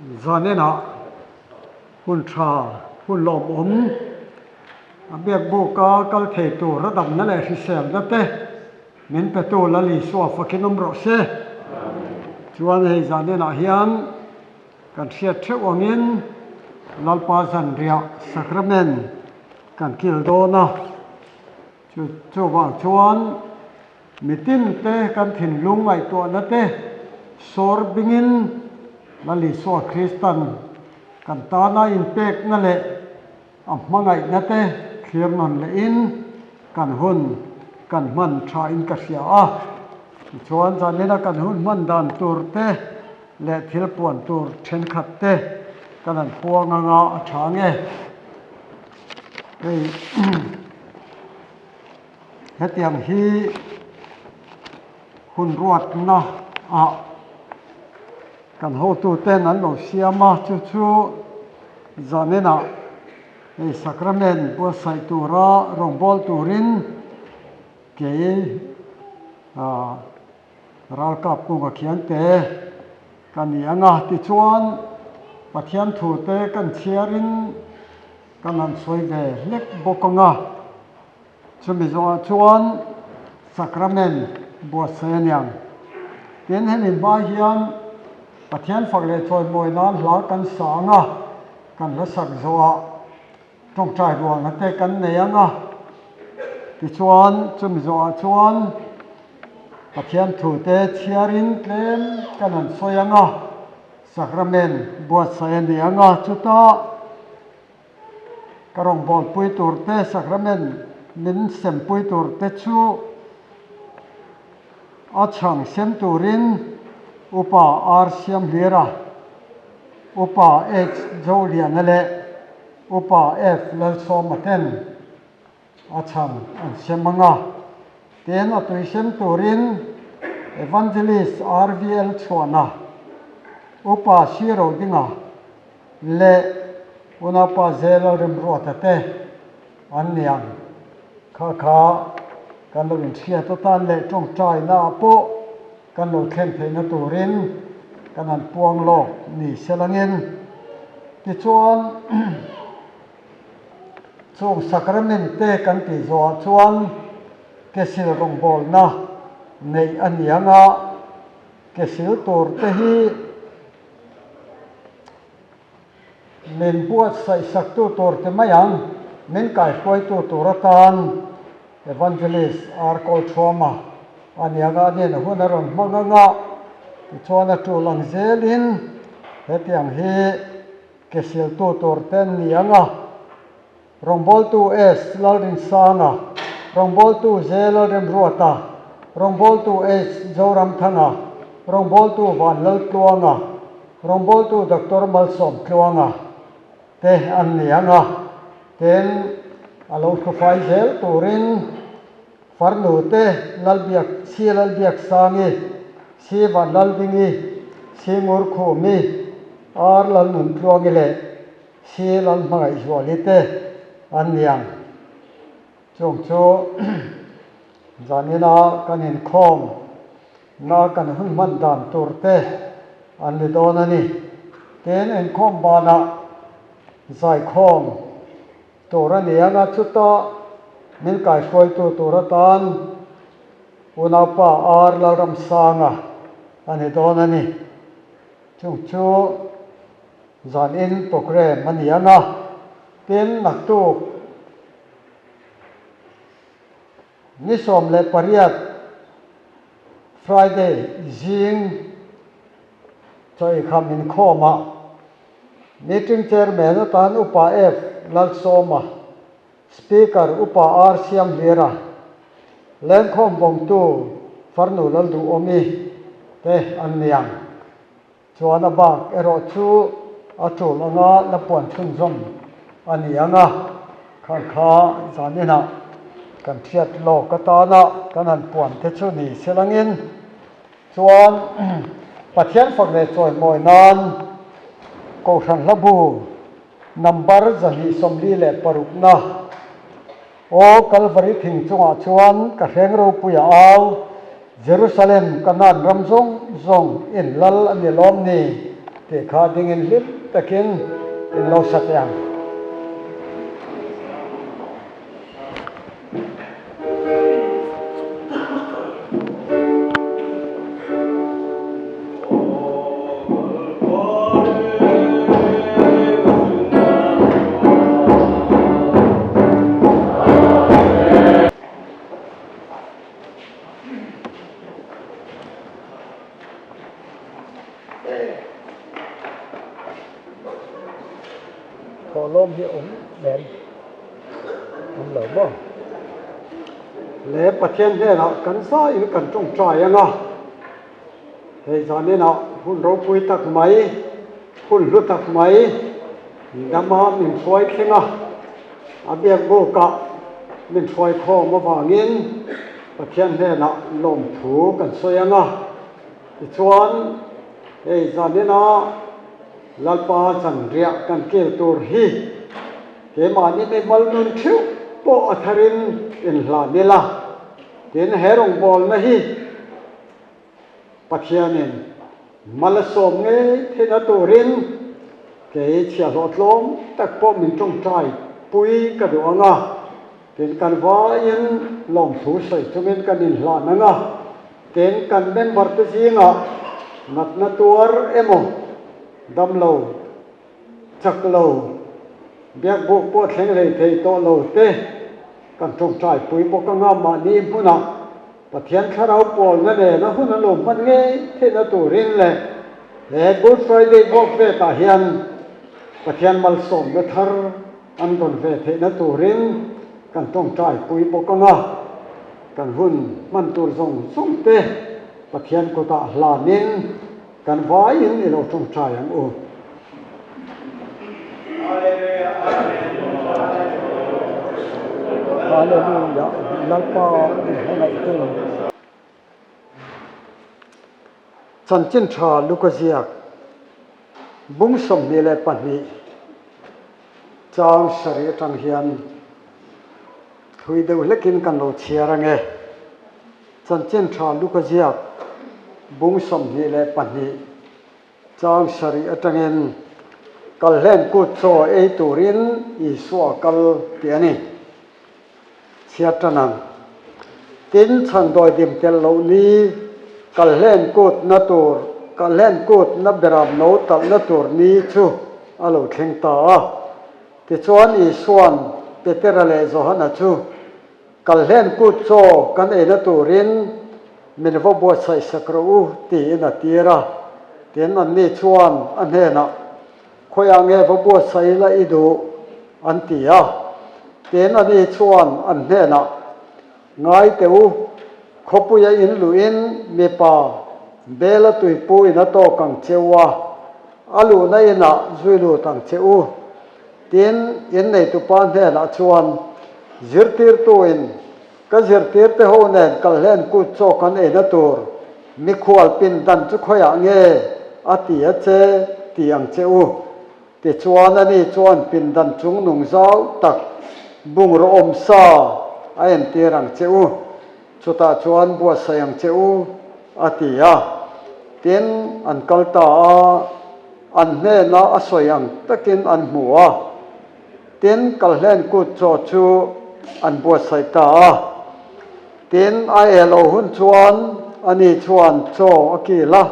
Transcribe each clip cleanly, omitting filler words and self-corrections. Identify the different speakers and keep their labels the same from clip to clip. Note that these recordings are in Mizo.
Speaker 1: Zanenah hun tha, hun lawmawm a biakbuka kal thei tur a damna leh hriselna te min petu Lal Isua fakin awm rawh se. Chuan hei zanenah hian kan hriat theuh angin Lalpa zanriah Sacrament kan kil dawn a. Chu chuvang chuan mitin te kan thinlung ngaihtuahna te sawr bingin Lal Isua Kristan kan tana inpekna leh a hmangaihna te thlir nawn lehin kan hun kan hman thain ka hria a. Tichuan zanina kan hun hman dan tur te leh thil puan tur thenkhat te kan han puang anga a tha nge. Hei hetiang hi hun ruatna ah kan hotuten an lo siam a, chu chu zaninah hei sacrament buatsaih tura rawngbâwl turin kei ah ralkap kunga khian te ka ni ang a, tichuan Pathian thute kan chhiarin Kan han sawi ve hlek bawk ang a, chumi zawhah chuan Sacrament buatsaih a niang. Tin, hemi hma hian Pathian fak leh chawimawi nan hla kan sa ang a, kan hla sak zawhah tawngtai rualna te kan nei ang a, tichuan chumi zawhah chuan Pathian thute chhiarin tlem kan han sawi ang a, Sacrament buatsaih a ni ang a, chutah ka rawngbawlpui tur te, Sacrament min sempui tur te chu a chhang sem turin Upa R Siamhlira, Upa H Zoliana leh Upa F Lalsawma ten a chhan an sem ang a, tin a tui sem turin Evangelist RVL Chhuana, Upa Siro Dinga leh Unaupa Zela Remruata te an ni ang. Kha kha kan lo inhriat atan leh tawngtaina ah pawh kan lo thlen theihna turin kan han puang lawk ni selangin. Tichuan. Chung sacrament te kan tih zawhah chuan kesil rawngbawlna neih a ni ang a, kesil tur te hi min buatsaih saktu tur ti mai ang, min kaihruaitu tur atan Evangelist R. Kawlthuama a ni ang a, ani'n hun a rawn hmang ang a, tichuan a tul ang zelin hetiang hi Ke siltu tur te an ni ang a, rawngbawltu S. Lalrinsanga, rawngbawltu J. Lalremruata, rawngbawltu H. Zoramthanga, rawngbawltu Vanlaltluanga, rawngbawltu Doctor Malsawmtluanga te an ni ang a, tin a lo hlufai zel turin Farnu te Lalbiak, Si Lalbiaksangi, Si Vanlaldingi, Si Ngurkhumi, Ar Lalnuntluangi leh Si Lalhmangaihzuali te an ni ang. Chung chu zanina kan inkhawm na kan hun hman dan tur te an ni dawn a ni. Tin, inkhawm banah zaikhawm Tur a ni ang a, chutah min kaihruaitu tur atan unaupa R Lalramsanga a ni dawn a ni. Chung chu zanin programme a ni ang a, tin naktuk ni 18 Friday zing chawikham inkhawmah Meeting Chairman atan Upa F. Lalsawma, Speaker Upa R. Siamhlira, Lengkhawm vawngtu Farnu Lalduhawmi te an ni ang. Chuan a bak erawh chu a tul anga la puan chhunzawm a ni ang a, khang kha zaninah kan hriat lawk atana kan han puan te chu ni selangin Chuan Pathian fak leh chawimawi nan Kohhran Hlabu number 246 na Aw Kalvari thing chungah chuan ka hreng ropui a au, Jerusalem Kanaan ram zawng zawng in lal a ni lawm ni? Tih kha dingin hlim takin in lo sa teh ang. Thawhlawm hi awm em? Awm lo maw? Le Pathian hnenah kan zaiin kan tawngtai ang a, hei zaninah hun ropui tak mai, hun hlu tak mai dama min hruai thleng a, a biak bukah min hruai khawm avangin Pathian hnenah lawmthu kan sawi ang a. Tichuan, hei zanina Lalpa zanriah kan kil tur hi keimahni mi mal nun theuh pawh a tharin inhlan ila, tin he rawngbawlna hi Pathianin mal a sawm ngei theihna turin kei chhiahhlawh tlawm tak pawh min tawngtai pui ka duh ang a, tin kan vaiin lawmthu sawi chungin kan inhlan ang a. Tin, kan member te zingah natna tuar emaw, damlo, chak lo, biakbuk pawh thleng hlei thei tawh lo te kan tawngtai pui bawk anga mahni hmunah Pathian thlarau pawlna nena hun a lo hman ngei theihna turin leh he Good Friday bawk vetah hian Pathian malsawmna thar An rawn ve theihna turin kan tawngtai pui bawk ang a, kan hun hman tur zawng zawng te Pathian kutah hlanin kan vaiin i lo tawngtai ang u. Hallelujah Lalpa min hmangaihtu. Chanchin tha Luka ziak bung 22 chang sarih atang hian thui deuh hlekin kan lo chhiar ang e. Chanchin tha Luka ziak bung 22 chang sarih atangin Kalhlen kut chaw ei turin Isua kal tih a ni. Chhiat tan ang. Tin, chhandawi dim tel loh ni, kalhlen kutna tur, kalhlen kutna beram no talhna tur ni chu a lo thleng ta a. Tichuan Isua'n Petera leh Johana chu, Kalhlen kut chaw kan eina turin min va buatsaih sak rawh u, tiin a tir a. Tin, anni chuan a hnenah, Khawiah nge va buatsaih ila i duh? an ti a. Tin ani chuan an hnenah, Ngai teh u, khawpuia in luhin mipa Bela tuipu in a tawk ang che u a, a luhna inah zui lut ang che u. Tin, in neitupa hnenah chuan zirtirtuin Ka zirtirte ho nen kalhlen kut chaw kan eina tur mikhual pindan chu khawiah nge a ti a che ti ang che u. Tichuan ani chuan pindan chung nung zau tak bungraw awm sa a entir ang che u, chutah chuan buatsaih ang che u a ti a. Tin, an kal ta a, an hnena a sawi ang takin an hmu a. Tin, Kalhlen kut chaw chu an buatsaih ta a. Tin, a eh loh hun chuan ani chuan chaw a kil a,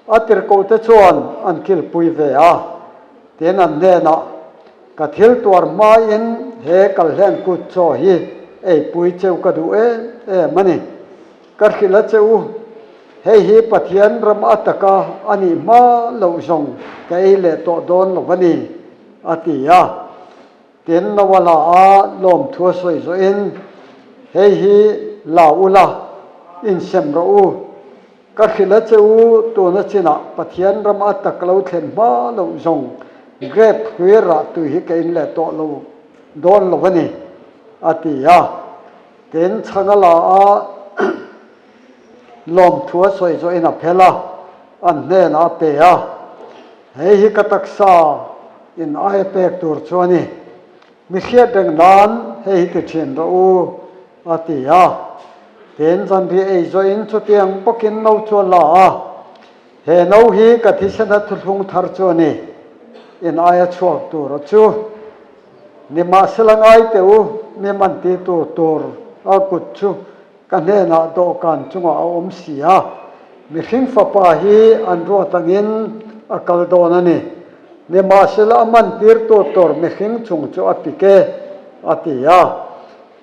Speaker 1: a tirhkohte chuan an kilpui ve a. Tin, an hnenah, Ka thil tuar hmain he Kalhlen kut chaw hi eipui cheu ka duh em em a ni. Ka hrilh a che u, hei hi Pathian ram a taka a nih hma loh zawng ka ei leh tawh dawn lo a ni. A ti a. Tin, Noah la a lawmthu a sawi zawhin, Hei hi la u la, insem rawh u. Ka hrilh a che u, tuna chinah Pathian ram a tak lo thlen hma loh zawng grape hluir rah tui hi ka in leh tawh lo dawn lo a ni, a ti a. Tin, chhang a la a lawmthu a sawi zawhin a phel a, an hnenah a pe a. Hei hi ka taksa in aia pek tur chu a ni. Mi hriat reng nan hei hi ti thin rawh u, a ti a. Tin, zanriah ei zawhin chutiang bawkin no chu a la a. He no hi ka thisena thuthlung thar chu a ni, in aia chhuak tur chu. Nimahsela ngai teh u, mi man ti tur tur a kut chu ka hnenah dawhkan chungah a awm si a, mihring fapa hi an ruat angin a kal dawn a ni. Nimahsela a man tir tur tur mihring chung chu a pik e, a ti a.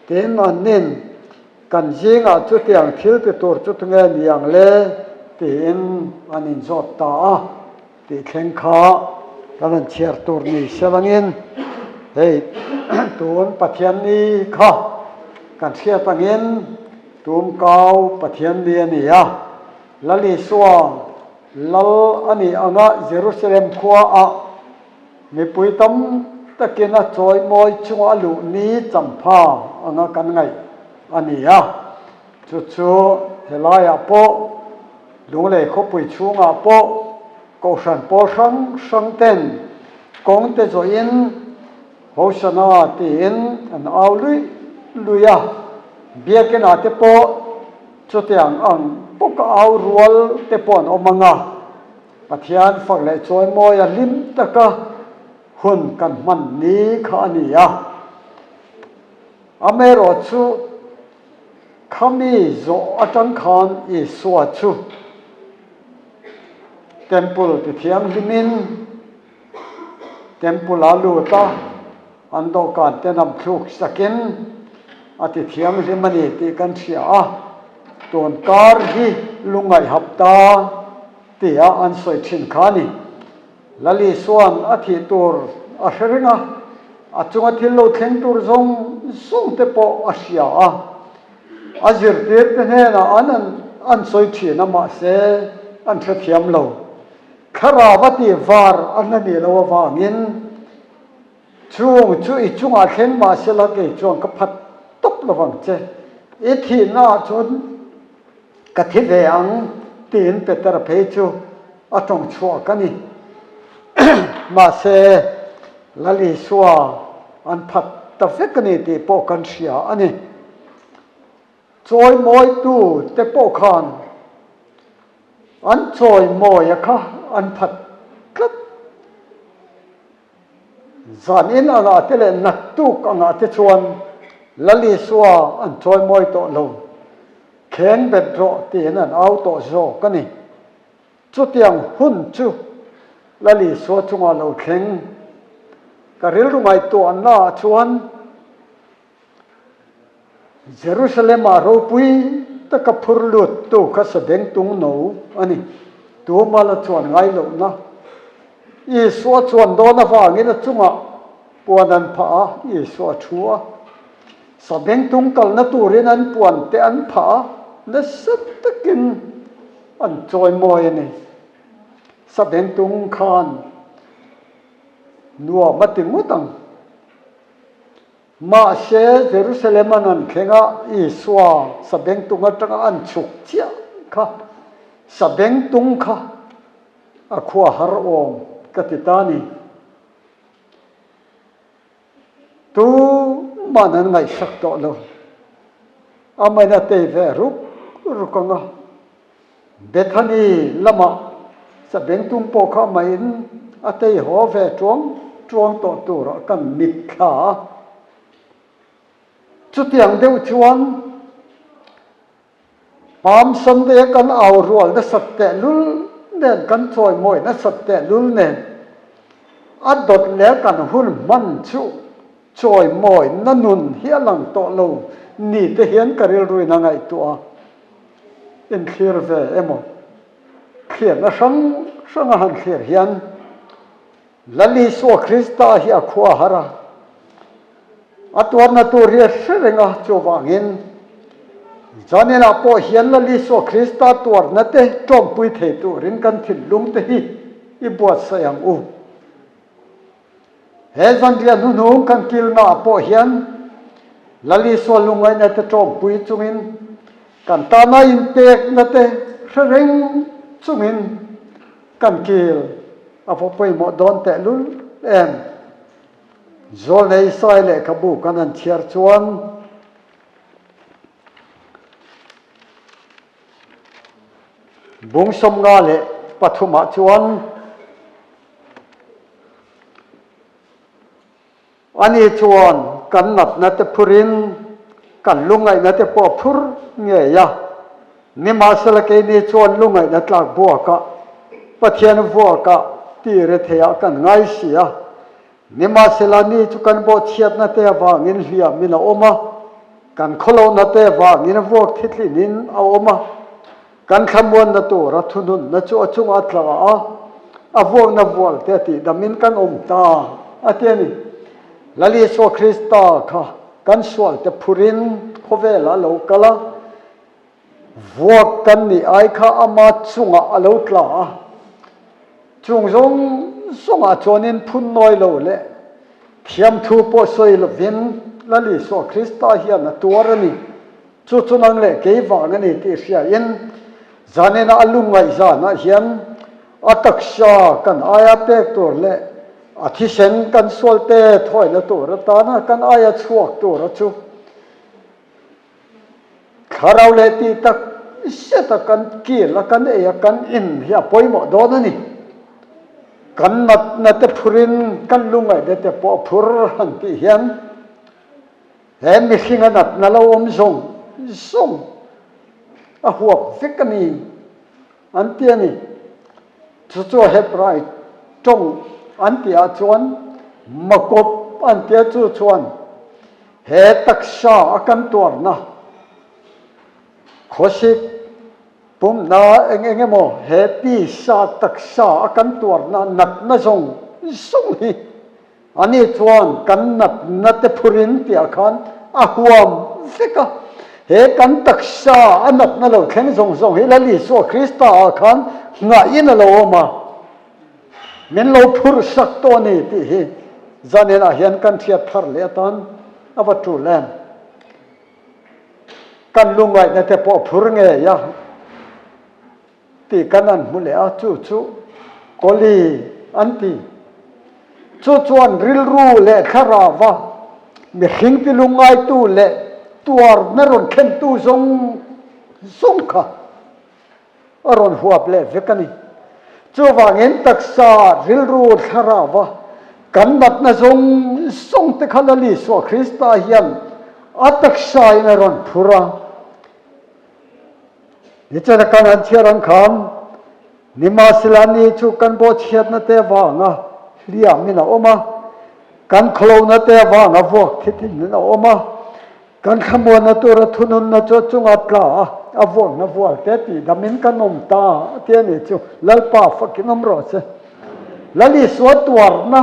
Speaker 1: Tin, annin Kan zingah chutiang thil ti tur chu tunge ni ang le? tiin an inzawt ta a. Tih thleng kha kan rawn chhiar tur ni selangin hei tun Pathianni kha kan hriat angin tumkau Pathianni a ni a. Lal Isua Lal a nih anga Jerusalem khuaah Mipui tam takin a chawimawi chunga a luh ni champha anga kan ngaih a ni a, chu chu helaiah pawh Lunglei khawpui chhungah pawh Kohhran pawl hrang hrang ten kawng te zawhin Hosana tiin an au luih luih a, Biakinah te pawh chutiang ang bawka au rual te pawh an awm ang a. Pathian fak leh chawimawi a hlim taka hun kan hman ni kha a ni a. Amaherawh chu khami zawh atang khan Isua chu Temple ti thianghlimin Temple a lut a, an dawhkan te nam thluk sakin a ti thianghlim a ni tih kan hria a, tun kar hi lungngaih hap ta tia an sawi thin kha a ni. Lali chuan a thih tur a hre reng a, a chunga thil lo thleng tur zawng zawng te pawh a hria a, a zirtir te hnenah an an sawi thin a mahse an hrethiam lo. Thlarau a tih var a hla nih loh avangin chung chu i chungah thleng mah sela kei chuan ka phat tawp lo vang che, i thihnaah chuan ka thi ve ang tiin Petera phei chu a tawng chhuak a ni. Mahse, Lal Isua an phat ta vek a ni tih pawh kan hria a ni. Chawimawitu te pawh khan an chawimawia kha an phat tlat. Zan in angah te leh naktuk angah te chuan Lal Isua an chawimawi tawh lo, kheng bet rawh tiin an au tawh zawk a ni. Chutiang hun chu Lal Isua chungah lo thleng. Ka rilru ngaihtuahnaah chuan Jerusalem-ah ropui taka phur luttu kha sabengtung no a ni. Tuma la chuan ngai lohna Isua chuan dawn avangin a chungah puan an phah a, Isua a thu a. Sabengtung kalna turin an puan te an phah a, nasa takin an chawimawi a ni. Sabengtung khan nuam a ti ngawt ang. Mahse, Jerusalem an an thleng a, Isua sabengtung atanga an chhuk chiah kha, sabengtung kha a khua har awm ka ti ta ni. Tuman an ngaihsak tawh lo. Amahin a tei ve ruk ruk ang a. Bethany lamah sabengtung pawh kha amahin a tei haw ve tuang tuang tawh turah kan mitthla a. Chutiang deuh chuan Palm Sunday-a kan au rual nasat tehlul nen, kan chawimawi nasat tehlul nen a dawt leh kan hun hman chu chawimawina nun hi a lang tawh lo ni te hian ka rilruin a ngaihtuah a. Inthlir ve emaw thliarna hrang hranga han thlir hian Lal Isua Krista hi a khua har a, a tuarna tur hi a hre reng a, chuvangin Zaninah pawh hian Lal Isua Krista tuarna te tawmpui thei turin kan thinlung te hi i buatsaih ang u. He zanriah hnuhnung kan kilnaah pawh hian Lal Isua lungngaihna te tawmpui chungin kan tana inpekna te hre reng chungin kan kil a va pawimawh dawn tehlul em. Zawlnei Isai lehkhabu kan han chhiar chuan Bung 58. pathumah chuan, Ani chuan kan natna te phurin kan lungaihna te pawh a phur ngei a, nimahsela keini chuan lungaihna tlak buakah, Pathian vuakah ti retheiah kan ngai si a, nimahsela ni chu kan bawhchhiatna te avangin hliamin a awm a, kan khawlohna te avangin vuak thitlinin a awm a. Kan thlamuanna tura thununna chu a chungah a tla a, a vuakna vualte a tihdamin kan awm ta, a ti a ni. Lal Isua Krista kha kan sualte phurin khawvelah a lo kal a, vuak kan nih ai kha ama chungah a lo tla a. Chung zawng zawngah chuanin phun nawi lo leh thiamthu pawh sawi lovin Lal Isua Krista hian a tuar a ni. Chu chu nang leh kei vang a ni tih hriain zanina a lungngaih zanah hian a taksa kan aia pek tur leh a thisen kan sualte thawina tur atana kan aia chhuak tura chu thlarau leh tih tak zeta kan kil a kan ei a kan in hi a pawimawh dawn a ni. Kan natna te phurin kan lungngaihna te pawh a phur han tih hian He mihringa natna lo awm zawng zawng a huap vek a ni an ti a ni. Chu chu Hebrai tawng an tihah chuan makawp an tia chu chuan he taksa a kan tuarna khawsik pumna eng eng emaw he tisa taksa a kan tuarna natna zawng zawng hi Ani chuan kan natna te phurin tihah khan a huam vek a. He kan taksa a natna lo thleng zawng zawng hi Lal Isua Krista ah khan ngaihin a lo awm a, min lo phurh sak tawh a ni tih hi zaninah hian kan hriat thar leh atan a va tul em? Kan lungaihna te pawh a phur ngei a. Tih kan an hmu leh a, chu chu Kawli an ti. Chu chuan rilru leh thlarauva mihring ti lungngaitu leh tuarna rawn thlentu zawng zawng kha a rawn huap leh vek a ni. Chuvangin taksa rilru thlarauva kan natna zawng zawng te kha Lal Isua Krista hian a taksain a rawn phur a. Nichana kan han chhiar ang khan Nimahsela ni chu kan bawhchhiatna te avanga hliamin a awm a, kan khawlohna te avanga vuak thithin a awm a, kan thlamuanna tura thununna chu a chunga tla a, a vuakna vual te tihdamin kan awm ta a ti a ni chu Lalpa fakin awm rawh se. Lal Isua tuarna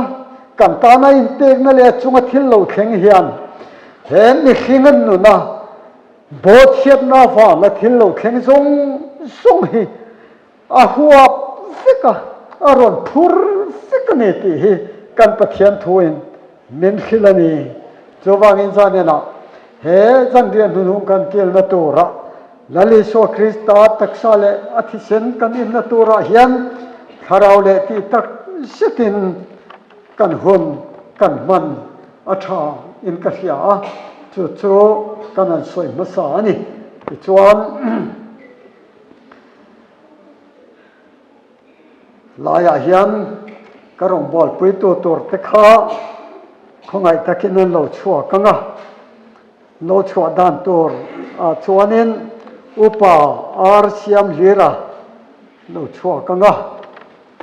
Speaker 1: kan tana inpekna leh a chunga thil lo thleng hian he mihring an nuna Bawhchhiatna avanga thil lo thleng zawng zawng hi a huap vek a, a rawn phur vek a ni tih hi kan Pathian thuin min hrilh a ni. Chuvangin zaninah he zanriah hnuhnung kan kilna turah Lal Isua Krista taksa leh a thisen kan inna turah hian thlarau leh tih tak zetin kan hun kan hman a tha in ka hria a, chu chu kan han sawi hmasa a ni. Tichuan laiah hian ka rawngbawlpuitu tur te kha khawngaih takin an lo chhuak ang a, lo chhuah dan tur ah chuanin Upa Ar Siamhlira lo chhuak ang a,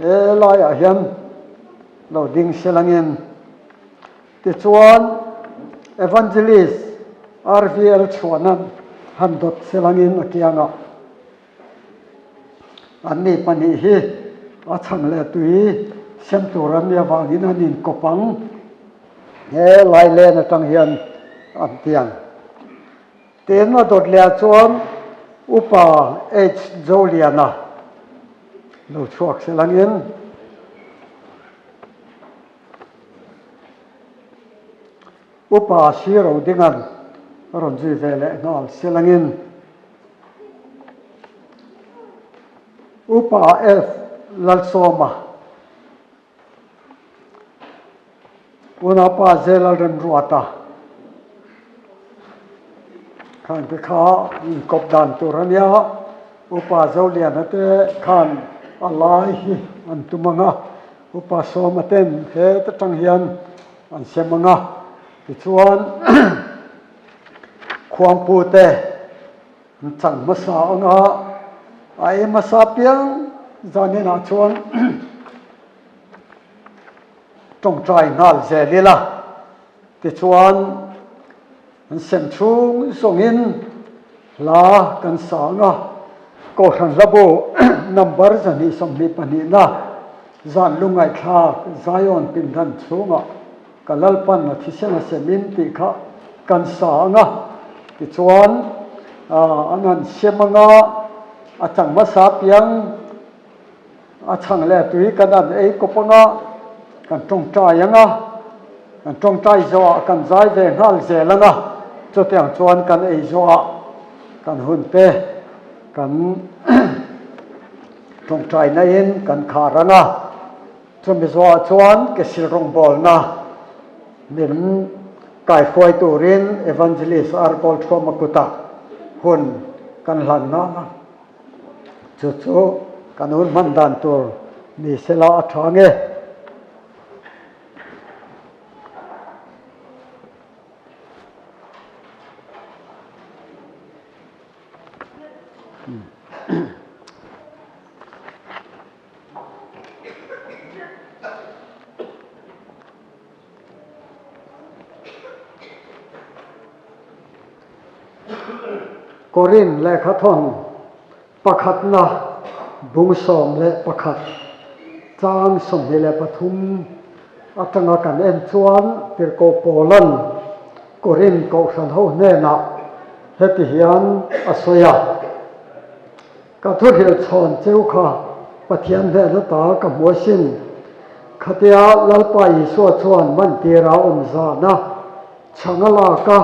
Speaker 1: he laiah hian lo ding selangin Tichuan, Evangelist RVL chhuahna han dawt selangin a kiangah anni pahnih hi a chhang leh tui sem tur an nih avangin an inkawp ang. He lailen atang hian an tiang. Tin, a dawt lehah chuan Upa H. Zoliana lo chhuak selangin. Upa Siro Dingan a rawn zui ve leh nghal silangin Upa F Lalsawma, Unaupa J Lalremruata khan te kha inkawp dan tur a nia, Upa Zoliana te khan. a lai hi an tum ang a, Upa Sawma ten heta tang hian an sem ang a, tichuan Khuangpute an chang hmasa ang a, a ei hmasa piang zaninah chuan tawngtai nghal zel ila, tichuan an sem chhung zawngin hla kan sa ang a, Kohhran Hlabu number 222 na zan lungngaihthlak Zion pindan chhungah ka Lalpan a thisen a sem in tih kha kan sa ang a, tichuan an han sem ang a, a chang hmasa piang A chhang leh tui kan an ei kawp ang a, kan tawngtai ang a, kan tawngtai zawhah kan zai ve nghal zel ang a, chutiang chuan kan ei zawhah kan hun te kan tawngtai naiin kan khar ang a, chumi zawhah chuan ke sil rawngbawlna min kaihruai turin Evangelist Arkawl Thuama kutah hun kan hlan nghal ang. Chu chu kan hun hman dan tur ni sela a tha nge. Korin lehkhathawn pakhatna bung 11 chang 23 atanga kan en chuan Tirhkoh Paulan Korin kohhran ho hnenah heti hian a sawi a. Ka thuhrilh chhawn cheu kha Pathian hnen ata ka hmu asin. Khatia Lalpa Isua chuan mantira awm zana chhang a lak a,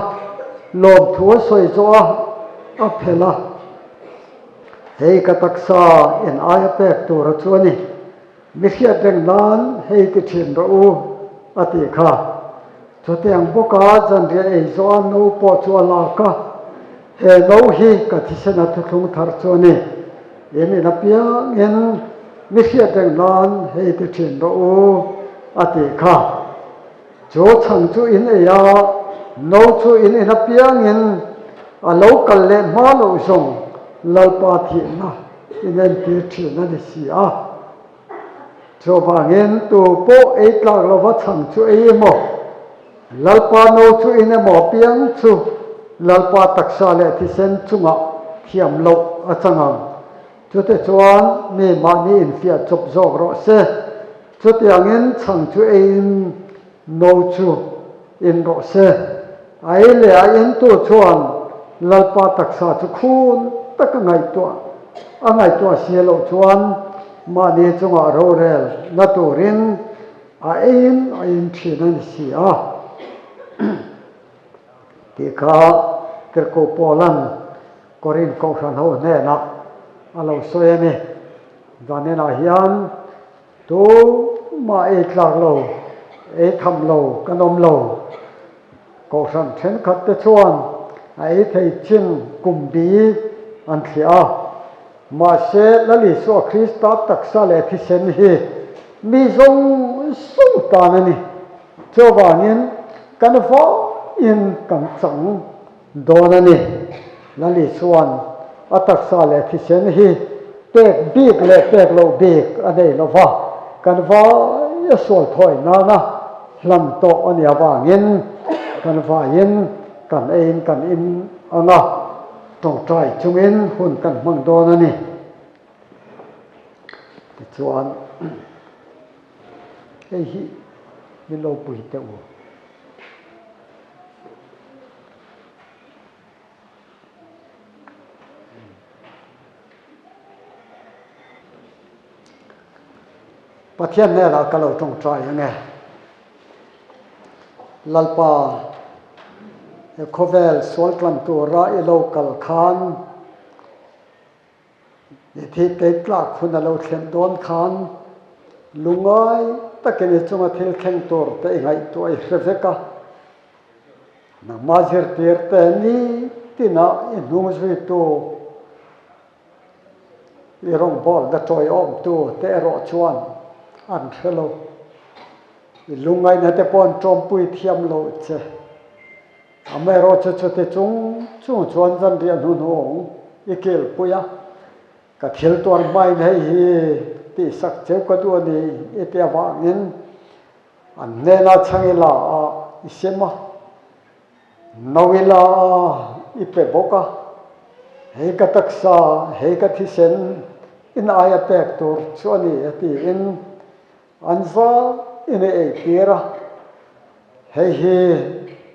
Speaker 1: lawmthu a sawi zawh a, a phelh a. Hei ka taksa in aia pek tura chu a ni. Mi hriat reng nan hei ti thin rawh u, a tih kha. Chutiang bawka zanriah ei zawha no pawh chu a lak a, He no hi ka thisen a thuthlung thar chu a ni. In in apiangin mi hriat reng nan hei ti thin rawh u, a tih kha. Chu chhang chu in ei a, no chu in in apiangin a lo kal leh hma loh zawng Lalpa thihna in entir thin a ni si a. Chuvangin tu pawh ei tlak lova chhang chu ei emaw, Lalpa no chu in emaw apiang chu Lalpa taksa leh thisen chungah thiam loh a chang ang. Chute chuan mi mahni infiah chawp zawk rawh se. Chutiangin chhang chu eiin no chu in rawh se. A ei leh a intu chuan Lalpa taksa chu khun tak a ngaihtuah a ngaihtuah si loh chuan mahni chungah rorel na turin a eiin a in thin a ni si a. Tih kha Tirhkoh Paulan Korinth Kohhran ho hnenah a lo sawi a ni. Zaninah hian Tumah ei tlak lo, ei tham lo kan awm lo. Kohhran thenkhat te chuan a ei thei chin kum bi an thliah a. Mahse, Lal Isua Krista taksa leh thisen hi mi zawng zawng tan a ni. Chuvangin kan vaiin kan chang Dawn a ni. Lali chuan a taksa leh thisen hi pek bik leh pek loh bik a nei lo va, kan vai a sual thawi nana hlan tawh a nih avangin kan vaiin kan eiin kan in ang a, tawngtai chungin hun kan hmang dawn a ni. Tichuan hei hi min lo pui teh u. Pathian hnenah ka lo tawngtai ang e. Lalpa, he khawvel sual tlan tura i lo kal khan I thih kei tlak hun a lo thlen dawn khan lungngai takin i chunga thil thleng tur te i ngaihtuah i hre vek a. Nangmah zirtir te ni tinah i hnung zuitu. I rawngbawlna tawiawmtu te erawh chuan an hre lo. I lungngaihna te pawh an tawmpui thiam lo che. Amaherawhchu chuti chung chung chuan zanriah hnuhnung i kilpui a, ka thil tuar hmain hei hi tihsak cheu ka duh a ni i ti avangin an hnenah chhang ila a i sem a. No ila i pe bawk a, hei ka taksa, hei ka thisen in aia pek tur chu a ni a tiin an za in a ei tir a, hei hi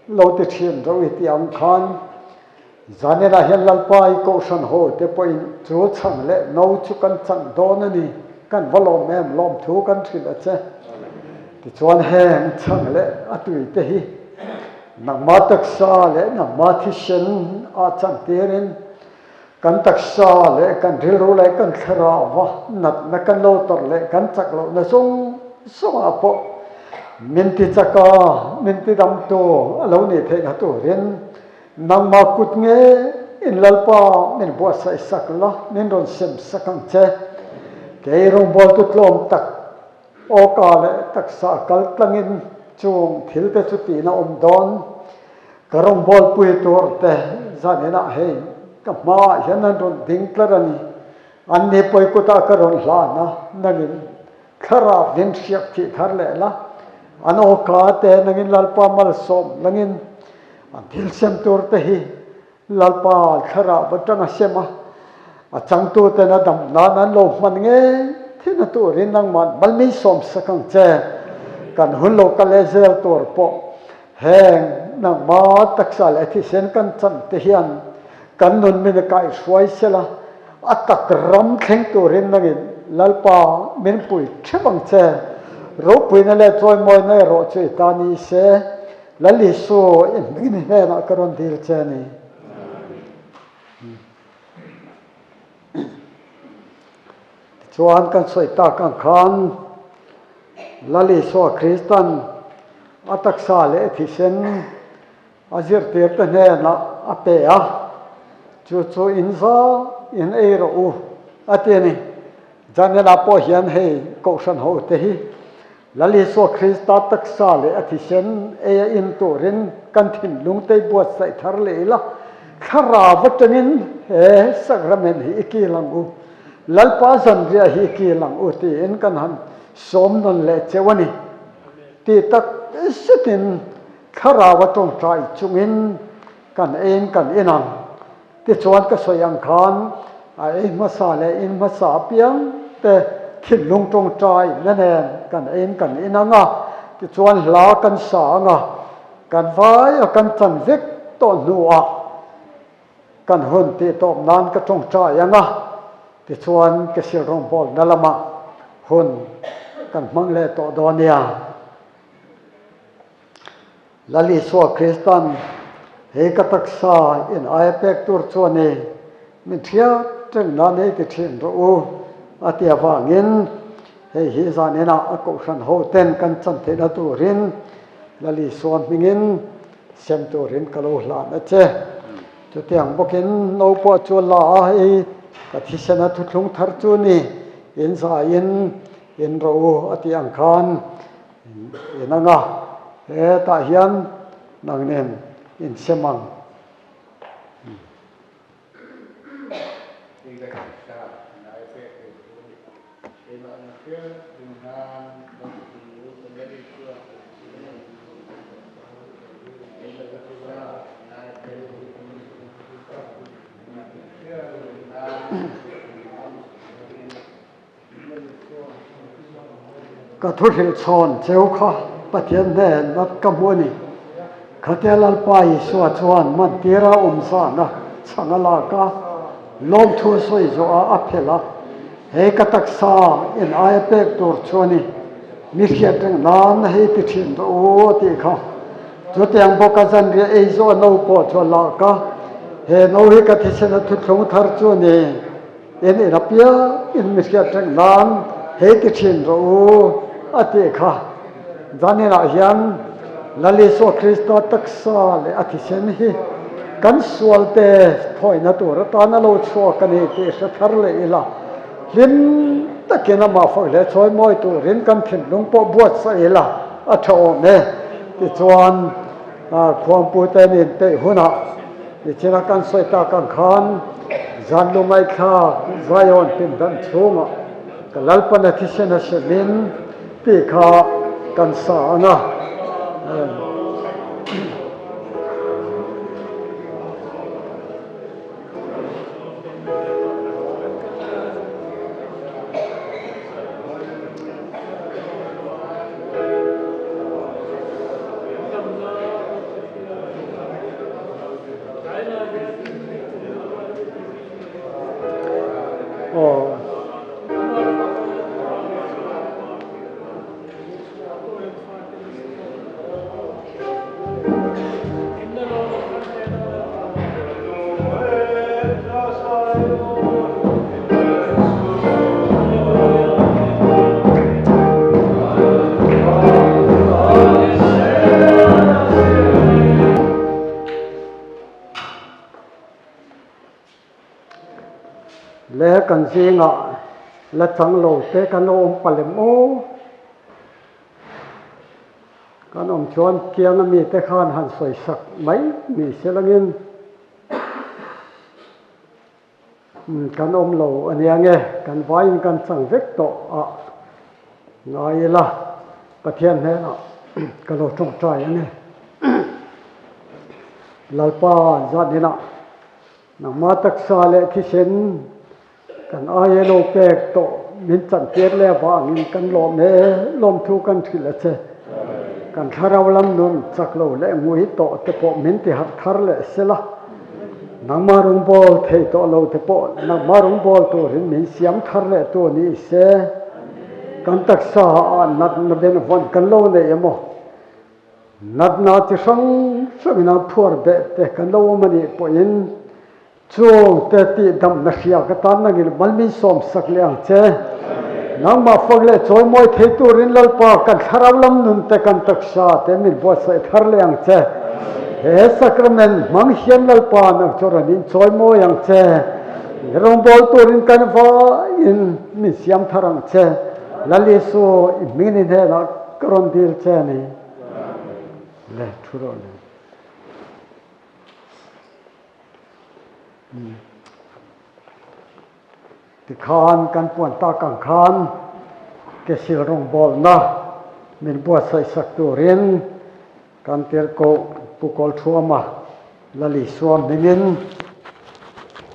Speaker 1: lo ti thin reuh i tih ang khan Zaninah hian Lalpa i Kohhran ho te pawhin chu chhang leh no chu kan chang dawn a ni, kan va lawm em, lawmthu kan hrilh a che. Tichuan heng chhang leh a tui te hi nangma taksa leh nangma thisen ah chantirin kan taksa leh kan rilru leh kan thlarau va natna kan lo tawrh leh kan chak lohna zawng zawngah pawh min ti chak a, min ti damtu a lo nih theihna turin Nangmah kut nge in Lalpa min buatsaih sak la, min rawn sem sak ang che. Kei rawngbawltu tlawm tak awka leh taksa kal tlangin chung thil te chu tihna awm dawn. Ka rawngbawlpui tur te zaninah hei ka hmaah hian an rawn ding tlar a ni. Anni pawi kutah ka rawn hlan a, nangin Thlarau min hriak thih thar leh la, an awka te nangin Lalpa malsawm langin an thil sem tur te hi Lalpa thlarau atanga sem a, a changtu ten a dam nan an lo hman ngei thin a turin nangmah malmi sawm sak ang che. Kan hun lo kal leh zel tur pawh heng nangmah taksa leh thisen kan chan te hian Kan nun min a kaihhruai sela, a tak ram thleng turin nangin Lalpa min pui theuh ang che. Ropuina leh chawimawina erawh chu i ta ni se, Lal Isu i hming hnenah ka rawn dil che a ni. Tichuan kan sawi tak ang khan Lal Isua Kristan a taksa leh a thisen A zirtirte hnenah a pe a, Chu chu in za in ei rawh u, a ti a ni. Daniela pawh hian hei Kohhran hote hi Lal Isua Krista taksa leh a thisen ei a in turin kan thinlung te i buatsaih thar leh ila, thlarau atangin he sacrament hi i kil ang u, Lalpa zanriah hi i kil ang u tiin kan han sawm nawn leh cheu a ni. Ti tak zetin Thlarau a tawngtai chungin kan eiin kan in ang. Tichuan ka sawi ang khan a ei hmasa leh in hmasa apiang te thinlung tawngtai na nen kan eiin kan in ang a, tichuan hla kan sa ang a, kan vai a kan chan vek tawh hnuah kan hun tih tawp nan ka tawngtai ang a, tichuan ka sil rawngbawlna lamah hun kan hmang leh tawh dawn nia. Lal Isua Kristan hei ka taksa in aia pek tur chu a ni, min hriat reng nan ei ti thin rawh u a ti avangin hei hi zan inah a kohhran ho ten kan chan theihna turin Lal Isua hmingin sem turin ka lo hlan a che. Chutiang bawkin no pawh chu la a, hei ka thisena thuthlung thar chu ni, in zaiin in rawh u a tih ang khan In ang a, hetah hian nang nen insem ang. Ka thuhrilh chhawn cheu kha Pathian hnen nat ka hmu a ni. Khatia Lalpa Isua chuan mantira awm zana chhang a lak a, lawmthu a sawi zawh a, a phelh a, Hei ka taksa in aia pek tur chu a ni, mi hriat reng nan hei ti thin rawh u a tih kha. Chutiang bawka zanriah ei zawh a no pawh chu a lak a, He no hi ka thisena thuthlung thar chu a ni. In in apiang in mi hriat reng nan hei ti thin rawh u a tih kha. Zaninah hian Lal Isua Krista taksa leh a thisen hi kan sualte thawina tur atana lo chhuak a ni tih hre thar leh ila. Hlim takin amah fak leh chawi mawi turin kan thinlung pawh buatsaih ila a tha awm e. Tichuan Khuangpute an inpeih hunah nichina kan sawi tak ang khan zan lungaithlak Zion pindan chhungah ka Lalpana thisen a semin tih kha kan sa ang a. Le kan zingah la chang lo te kan lo awm palem aw. Kan awm chuan kianga mite khan han sawi sak mai ni se langin kan awm lo a nia nge, kan vaiin kan chang vek tawh a ngai ila Pathian hnenah ka lo tawngtai a ni. Lalpa zat inah nangma taksa leh thisen Kan aia lo pek tawh min chantir leh avangin kan lawm e, lawmthu kan hrilh a che. Kan thlarau lam nun chak lo leh ngui tawh te pawh min ti harh thar leh sela. Nangmah rawngbâwl thei tawh lo te pawh nangmah rawngbâwl turin min siam thar leh tu ni se. Kan taksa ah natna benvawn kan lo nei emaw? Natna chi hrang hrangin an phuar beh te kan lo awm a nih pawhin Chungte tihdamna hria ka tan nangin mal min sawmsak leh ang che. Nangmah fak leh chawimawi thei turin Lalpa kan thlarau lam nun te kan taksa te min buatsaih thar leh ang che. He sacrament hmang hian Lalpa nang chu rawn in chawimawi ang che. I rawngbâwl turin kan vaiin min siam thar ang che. Lal Isu, i hming ni hnenah ka rawn dil che a ni. Le thu rawh le. Tikhan kan puan tak ang khan kesil rawngbawlna min buatsaih sak turin kan tirhkoh Pu Kawlthuama Lal Isua hmingin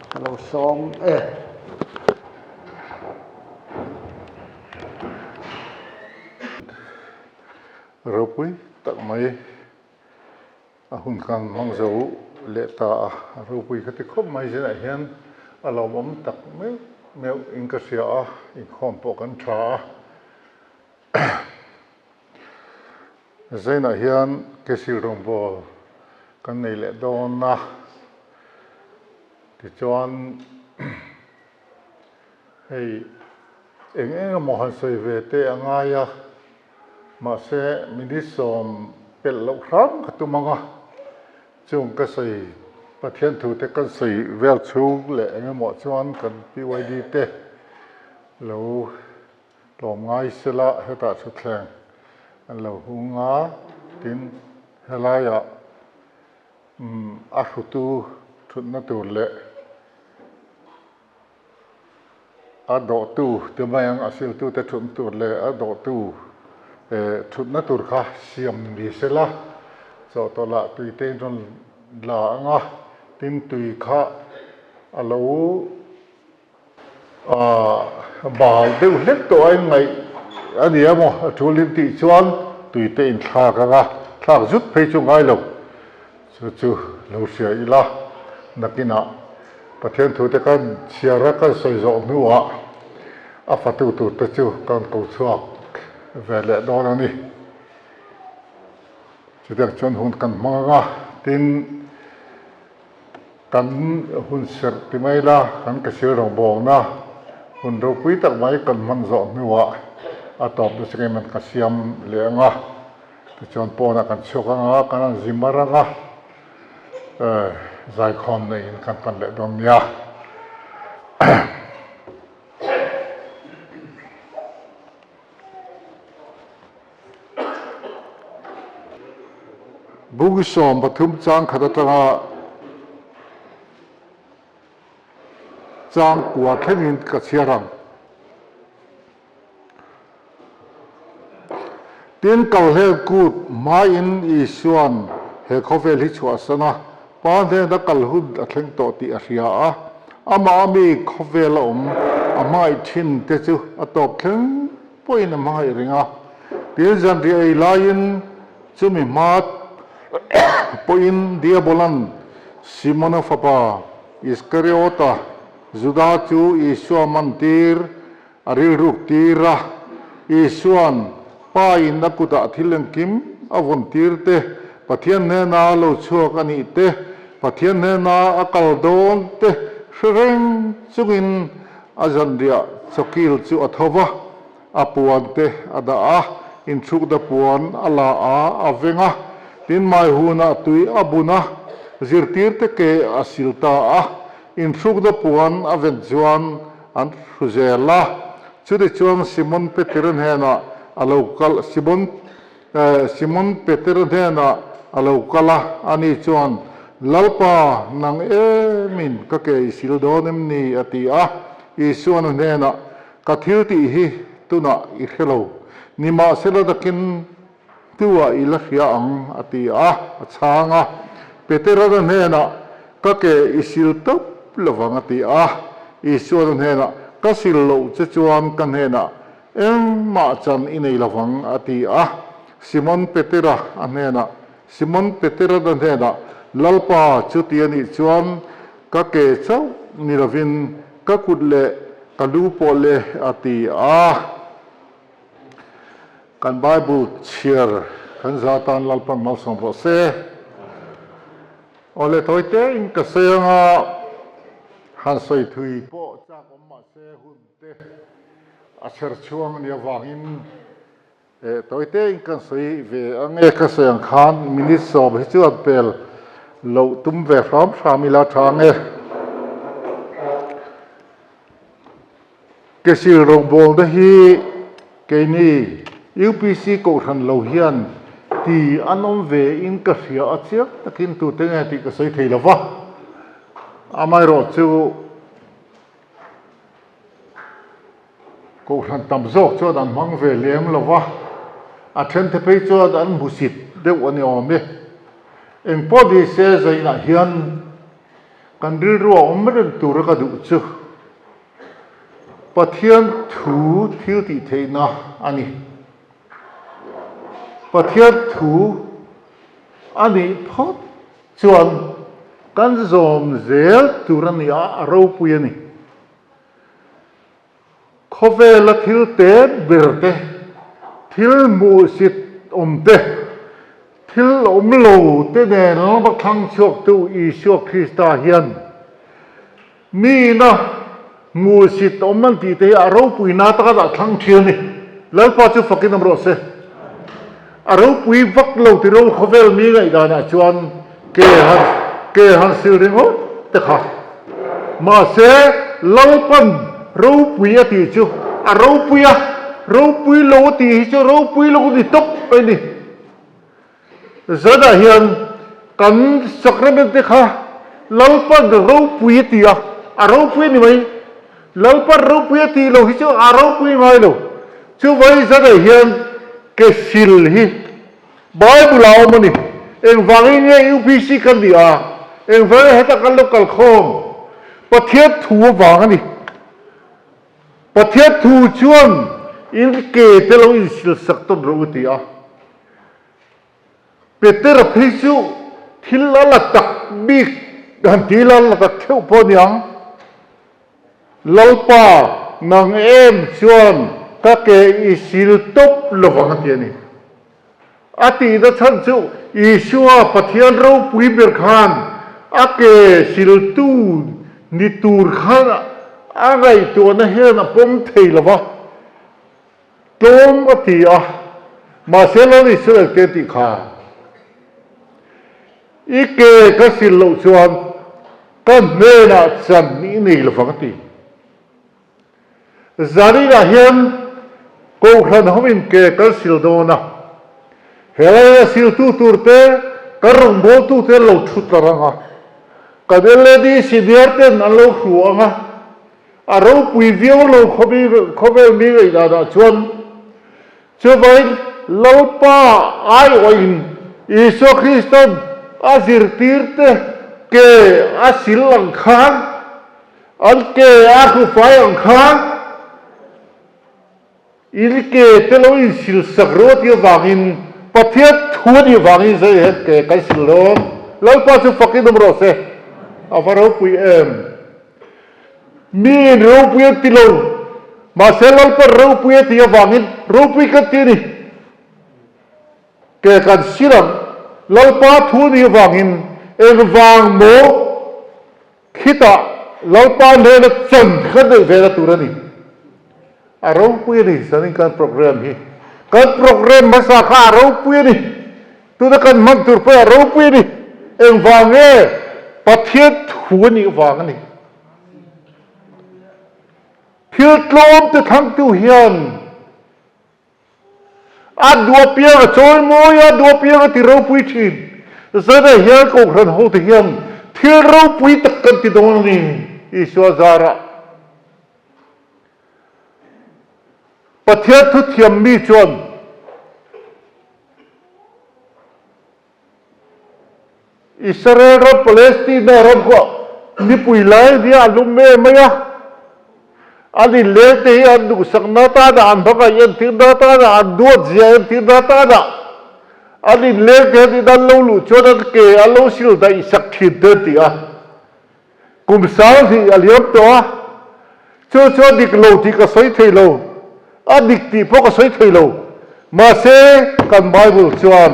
Speaker 1: ka lo sawm e.
Speaker 2: Ropui tak mai. A hun khan hmang zo leh ta a, a ropui kha ti khawp mai zinah hian a lawmawm tak meuh meuh in ka hria a, inkhawm pawh kan tha a. Zainah hian kesil rawngbâwl kan nei leh dawn a, tichuan hei eng eng emaw han sawi ve te a ngai a. Mahse, minute 10 pelh loh hram ka tum ang a, chung ka sawi Pathian thu te kan sawi vel chhung leh eng emaw chuan kan PYD te lo tlawm ngai sela hetah thutthleng an lo hung a, tin helaiah a hrutu thutna tur leh A dawhtu te mai ang, a siltute thutna tur leh a dawhtu thutna tur kha siam ni se la, chawhtawlh ah tui te in rawn la ang a, tin tui kha a lo bal deuh hlek tawh a in ngaih a ni emaw a tul in tih chuan tui te in thlak ang a, thlak zut phei chu ngai lo. Chu chu lo hria ila, nakinah Pathian thute kan chhiar a kan sawi zawh hnuah a fatu turte chu kan ko chhuak ve leh dawn a ni. Chutiang chuan hun kan hmang ang a, tin kan hun serh ti mai ila kan kesil rawngbawlna hun ropui tak mai kan hman zawh hnuah a tawpna chu engemaw ka siam leh ang a. Tichuan pawnah kan chhuak ang a, kan han zi mar ang a, zaikhawm neiin kan pan leh dawn nia. Bung 13 chang khat atanga chang kua thlengin ka chhiar ang. Tin, Kalhlel kut hmaiin Isua'n he khawvel hi chhuahsan a, Pa hnena kal hun a thleng tawh tih a hria a, amah a mi khawvel a awm a hmangaih thin te chu a tawp thleng pawhin a hmangaih reng a. Tin, zanriah ei laiin chumi hma pawhin Diabola'n Simona fapa Iskariota Juda chu Isua mantir a rilruk tir a, Isua'n Pa in a kutah thil engkim a vawn tir te, Pathian hnena lo chhuak a nih te, Pathian hnena a kal dawn te hre reng chungin a zanriah chawkil chu a tho va, a puan te a dah a, inchhukna puan a la a, a veng a, tin mai hunah tui a bun a, zirtirte ke a sil ta a, inchhukna puan a ven chuan an hru zel a. Chutichuan Simon Petera hnenah a lo kal, Simon, Simon Petera hnenah a lo kal a, ani chuan, Lalpa, nang emin ka ke i sil dawn em ni? a ti a. Isuan a hnenah, Ka thil tih hi tunah i hre lo, nimahsela takin Tuah i la hria ang, a ti a, a chhang a. Petera'n a hnenah, Ka ke i sil tawp lovang, a ti a. Isua'n a hnenah, Ka sil loh che chuan ka hnenah engmah chan i nei lovang, a ti a. Simon Petera a hnenah, Simon Petera'n a hnenah, Lalpa, chuti a nih chuan ka ke chauh ni lovin ka kut leh ka lu pawh le, a ti a. Kan Bible chhiar kan za tan Lalpan malsawm rawh se. Awle tawi tein ka sawi anga han sawi thui pawh chak awm mah se hun te a chher chhuang ania vangin eh tawi tein kan sawi ve ange ka sawi ang khan minute 10 hi chu an pel loh tum ve hram hram ila tha ange. Kesil rawngbawlna hi keini UPC Kohhran lo hian ti an awm ve in ka hria a chiang takin tute nge tih ka sawi thei lo va, amaherawh chu Kohhran tam zawk chuan an hmang ve lem lo va, a thente phei chuan an hmusit deuh a ni awm e. Engpawh ni se zainah hian Kan rilru a awm reng tura ka duh chu Pathian thu thil tih theihna a ni. Pathian thu a nih phawt chuan kan zawm zel tur a ni a, a ropui a ni. Khawvela thil te ber te, thil hmuhsit awm te, thil awm lo te nen lama thlang chhuaktu Isua Krista hian miina hmuhsit awm an tih te hi a ropuina taka dah thlang thin a ni. Lalpa chu fakin awm rawh se. A ropui vak lo ti ro khawvel mi ngaihdanah chuan ke han ke han sil ringawt te kha. Mahse Lalpan ropui a tih chu a ropui a, ropui lo a tih hi chu ropui lo ni tawp a ni. Zanah hian kan sacrament te kha Lalpan ropui a ti a, a ropui a ni mai. Lalpan ropui a tih lo hi chu a ropui ngai lo. Chuvai zanah hian ke sil hi Bible ah a awm a ni. Engvangin nge UPC kan nih a? Engvangin heta kan lo kal khawm? Pathian thu avang a ni. Pathian thu chuan in ke te lo insil sak tawn rawh u ti a. Petera phei chu thil a la tak bik han ti ila la tak theuh pawh a ni ang. Lalpa, nang em chuan ka ke i sil tawp lovang a ti a ni. A tihna chhan chu Isua Pathian ropui ber khan a ke siltu ni tur khan a ngaihtuahna hian a pawm thei lo va, tlawm a ti a, mahse Lal Israel te tih kha i ke ka sil loh chuan ka hnenah chan i nei lovang a ti. Zaninah hian Kohhran hoin ke kan sil dawn a, helai a siltu tur te Kan rawngbawltute an lo thut lar ang a, kan LAD senior ten an lo hru ang a, a ropui viau lo khawvel mi ngaihdanah chuan chuvangin Lalpa aiawhin Isua Kristan a zirtirte ke a sil ang khan, an ke a hrufai ang khan, In ke te lo insil sak rawh tih avangin Pathian thu a nih vangin zai hian ke kan sil dawn. Lalpa chu fakin awm rawh se. A va ropui em. Mi in ropui an ti lo. Mahse Lalpa ropui a tih avangin ropui kan ti a ni. Ke kan sil ang. Lalpa thu a nih avangin engvang maw Khitah Lalpa hnena chan kha neih ve na tur a ni. A ropui a ni, zanin kan program hi. Kan program hmasa kha a ropui a ni. Tuna kan hman tur pawh hi a ropui a ni. Engvang nge? Pathian thu a nih vang a ni. Thil tlawm te thlangtu hian A duah piang a chawi mawi a, duah piang a ti ropui thin. Zanah hian Kohhran hote hian thil ropui tak kan ti dawn a ni, Isua zarah. Pathian thuthiam mi chuan Israel ram Palestina ram khuah nipui lai nia a lum em mai a, an inleng te hi an duhsakna atana an hmangaih entirna atana an duat zia entirna atana an inleng te hian in an lo luh chuan an ke an lo sil daih sak thin te an ti a. Kum 2000 a liam tawh a, chu chu a dik lo tih ka sawi thei lo, a dik tih pawh ka sawi thei lo. Mahse, kan Bible chuan,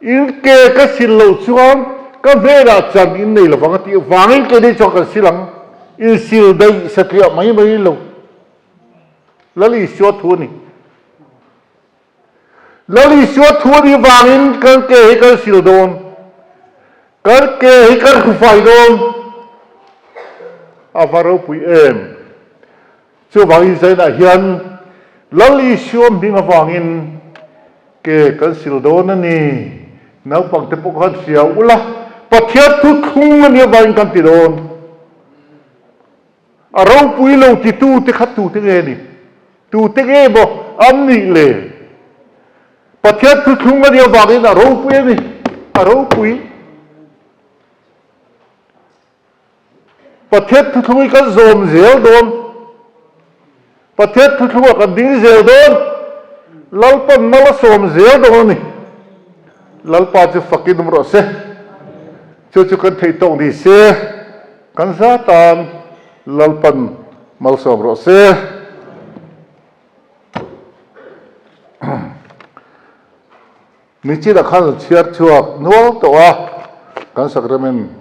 Speaker 2: In ke ka sil loh chuan ka hnenah chan in nei lovang a tih vangin keini chuan kan sil ang, in sil daih satliah mai mai lo. Lal Isua thu a ni. Lal Isua thu a nih vangin kan ke hi kan sil dawn, kan ke hi kan hrufai dawn. A va ropui em! Chuvangin Zainah hian Lal Isua hming avangin ke kan sil dawn a ni. Naupangte pawh khan hria ula, Pathian thu thlung a nih avangin kan ti dawn. A ropui lo titu te kha tute nge ni? Tute nge maw an nih le? Pathian thuthlung a nih avangin a ropui a ni, a ropui. Pathian thuthlung hi kan zawm zel dawn. Pathian thuthlungah kan ding zel dawn. Lalpan mal a sawm zel dawn a ni. Lalpa chu fakin awm rawh se. Chu chu kan theih tawk ni se. Kan za tan Lalpan malsawm rawh se. Nichinah khan an chhiar chhuak nual tawh a, kan sacrament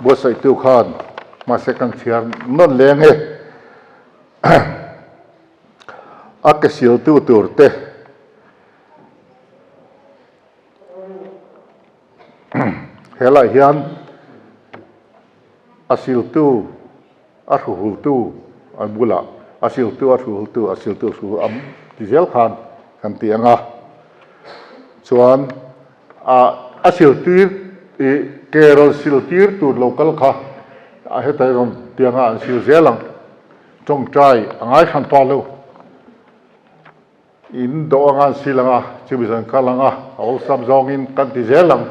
Speaker 2: buatsaihtu khan mahse kan chhiar nawn leng e. A ke siltu tur te. Helaiah hian a siltu, a hruhultu an bulah a siltu, a hruhultu, a siltu, a hruhul am ti zel khan kan ti ang a. Chuan a siltir ih ke rawn siltir tur lo kal kha hetah hi rawn tianga an sil zel ang. Tawngtai a ngaihran pah lo. In dawh anga an sil ang a, chumi zan kal ang a, a awlsam zawngin kan ti zel ang.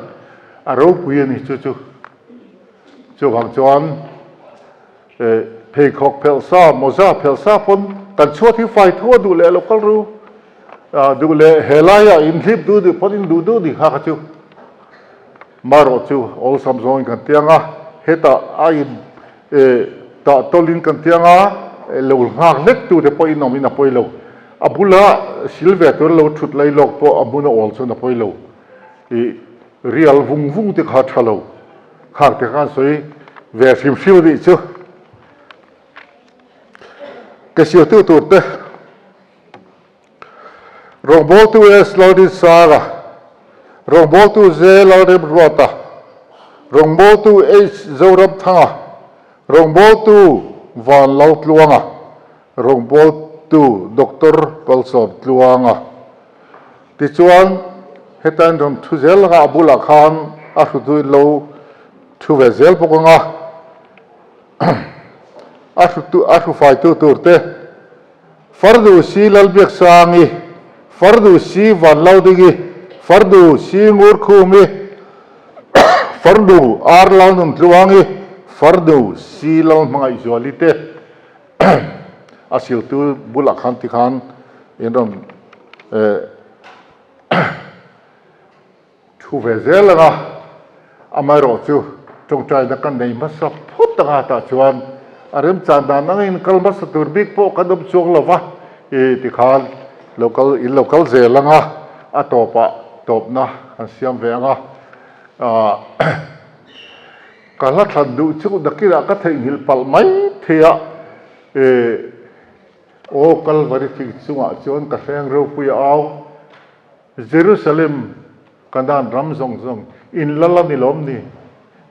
Speaker 2: A ropui a ni chu chu. Chuvang chuan pheikhawk phelh sa, mawza phelh sa pawn kan chhuat hi fai tho a duh leh lo kal ru. Duh leh he laiah in hlip duh duh pawn in duh duh ni kha kha chu. Marawh chu awlsam zawngin kan ti ang a, hetah a in Tah tawlin kan tiang a, lo nghak hlek tute pawhin awmin a pawi lo. A bula sil ve tura lo thut lai lawk pawh a hmun a awl chuan a pawi lo. I rial vung vung te kha tha lo. Khang te khan sawi ve hrim hrim a nih chu. Ke sialtu tur te. Rawngbawltu S. Lalrinsanga, Rawngbawltu J. Lalremruata, Rawngbawltu H. Zoramthanga, Rawngbawltu Van Laltluanga, Rawngbawltu Doctor Palsawmtluanga. Tichuan. Heta in rawn thu zel anga a bulah khan a hrutu in lo thu ve zel bawk anga a hrutu a hrufaitu tur te Fardu si Lalbiaksangi, Fardu si Vanlaudingi, Fardu si Ngurkhumi, Fardu Ar Lalnuntluangi, Fardu si Lalhmangaihzuali te a siltu bulah khan tikhan in rawn Thu ve zel anga amaherawh chu tawngtaina kan nei hmasa phawt anga tah chuan a remchan dan angin kal hmasa tur bik pawh kan awm chuang lo va, i tikhan lo kal in lo kal zel anga a tawpah tawpna kan siam ve anga ah ka hla thlan duh chu nakinah ka theihnghilh palh mai thei a i aw Kalvari thing chungah chuan ka hreng ropui a au. Jerusalem, Kanaan ram zawng zawng in lal a ni lawm ni?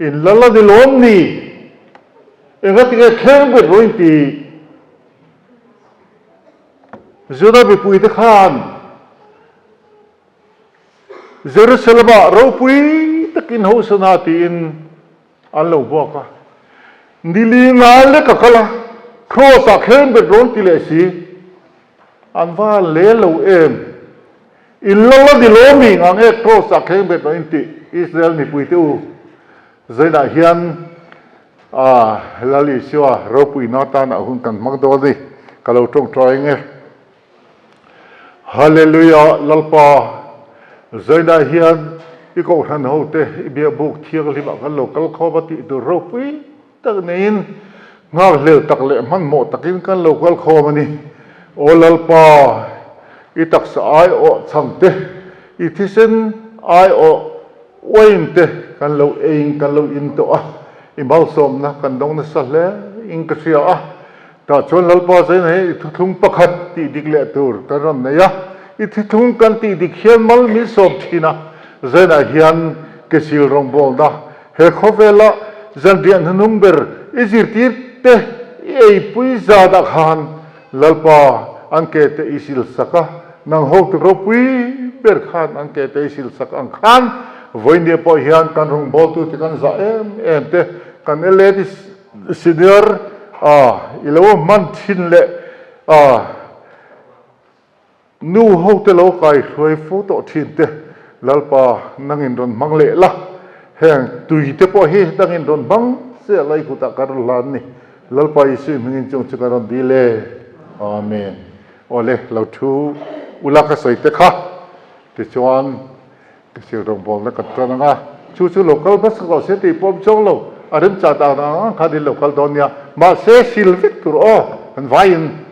Speaker 2: In lal a ni lawm ni? Engatinge thleng bet rawh in ti? Juda mipuite khan Jerusalem-ah ropui takin Hosana tiin an lo buak a. Nili ngai lek a kal a, Kraws-ah thleng bet rawn ti leh si. An va le lo em? In lal a ni lo mi nga nge Kraws ah thleng bet lo in tih Israel mipui te u Zainah hian ah Lal Isua ropuina tan ah hun kan hmang dawn a ni ka lo tawngtai ang e. Hallelujah Lalpa Zainah hian i kohhran ho te i biakbuk thianghlim ah kan lo kal khawm a tih tur ropui Tak neiin nghakhlel tak leh hmanhmawh takin kan lo kal khawm a ni. Aw Lalpa, i taksa aiawh chhang te, i thisen aiawh uain te kan lo eiin kan lo in tawh a, i malsawmna kan dawng nasa hle in ka hria a. Tah chuan Lalpa zaina hi i thuthlung pakhat tih dik leh tur kan rawn nei a, i thuthlung kan tih dik hian mal min sawm thin a, zainah hian ke sil rawngbawlna He khawvela zanriah hnuhnung ber i zirtir te i eipui zanah khan Lalpa an ke te i sil sak a, nang hotu ropui ber khan an ke te i sil sak ang khan vawinia pawh hian kan rawngbawltu te kan zah em em te kan LAD senior a i lo hman thin leh a Nu ho te lo kai hruai fo tawh thin te, Lalpa nangin rawn hmang leh la, heng tui te pawh hi nangin rawn hmang che a lai kutah ka rawn hlan ni, Lalpa Isui hmingin chung chu ka rawn dil e. Amen. Awle, lo thu ula ka sawi te kha, tichuan ka sil rawngbawlna kan tan ang a, chu chu lo kal hmasa tawh se tih pawh awm chuang lo, a remchah dan ang ang khan in lo kal dawn nia, mahse sil vek tur aw, kan vaiin.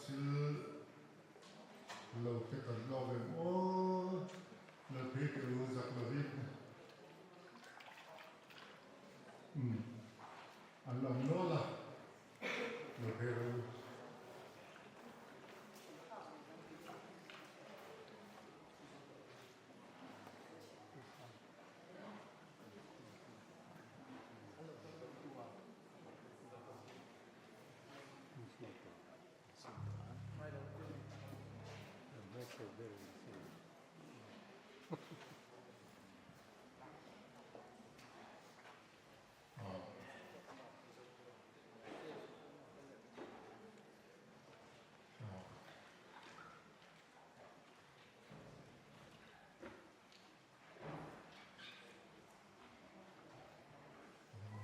Speaker 2: sil lo te kan lawm em aw, lo phei teh u zak lovin. Umm an lo nawl a, lo phei rawh u.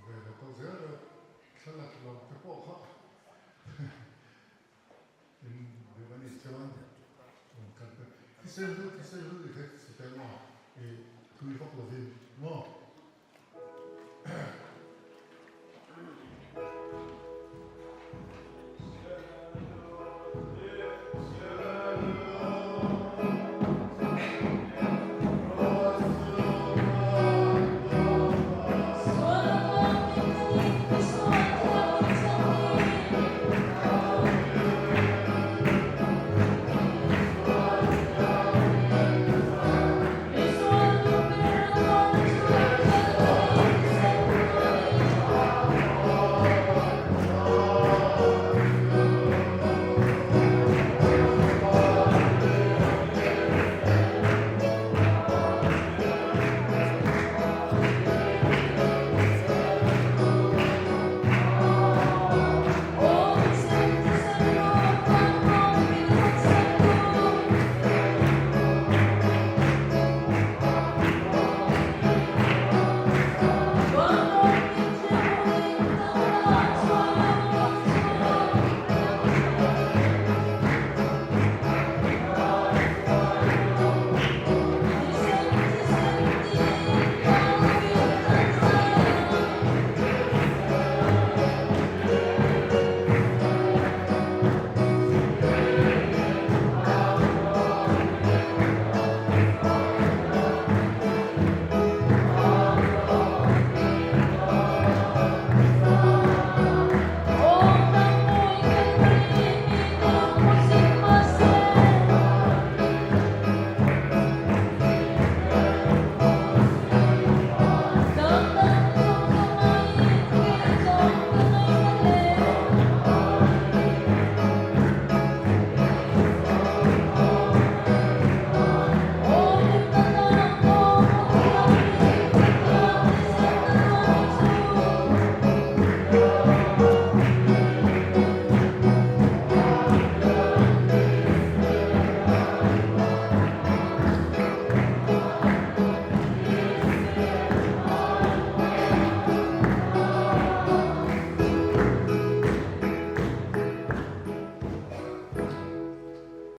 Speaker 2: Ve lo zel a, thlalak lo te pawh kha in duh a nih chuan rawn kal ta. Thisen hlu thisen hlu i hre si ta maw? I thui vak lovin maw?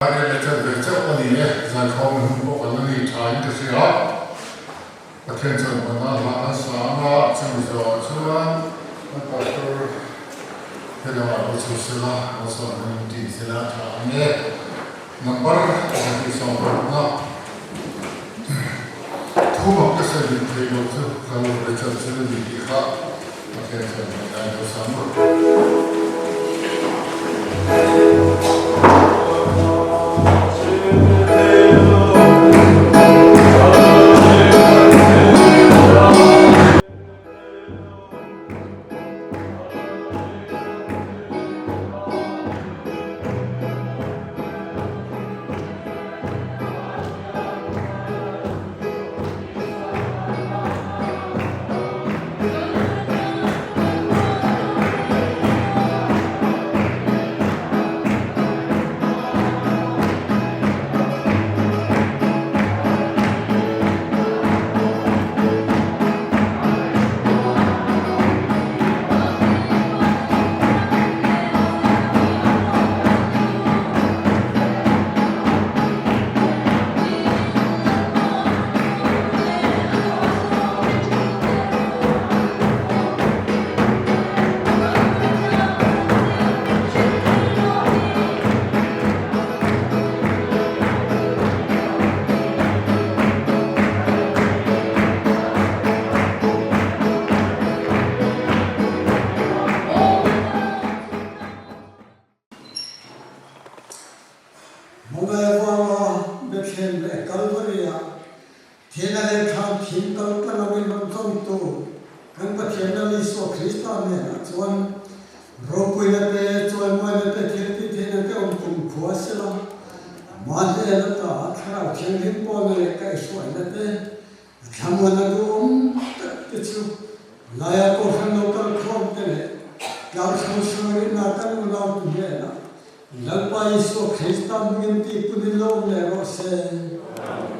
Speaker 2: Rel a chan ve chauh a ni e, zaikhawm hun pawh kan la nei tha in ka hria a, Pathian chuan hmanna hla kan sa ang a, chumi zawhah chuan kan pastor he lamah pawh chhu sela, malsawm hun tih sela a tha ang e. Number 120 thu mak ka sawi dik thei lo chu ka lo ve chan chin a ni tih kha Pathian chuan hmanna a lo sam a.
Speaker 1: Theihna leh thlan thim kal tlang a min rawn chawmtu kan Pathian Lal Isua Krista hnenah chuan ropuina te, chawimuaina te, thiltihtheihna te awm kumkhua a sela, amah hnen ata Thlarau Thianghlim pawlna leh kaihhruaina te, a thlamuanna duhawm tak te chu laia Kohhran lo kal khawm te leh tlang hrang hrang rinna kan unaute hnenah Lalpa Isua Krista hmingin tihpun in lo awm leh rawh se.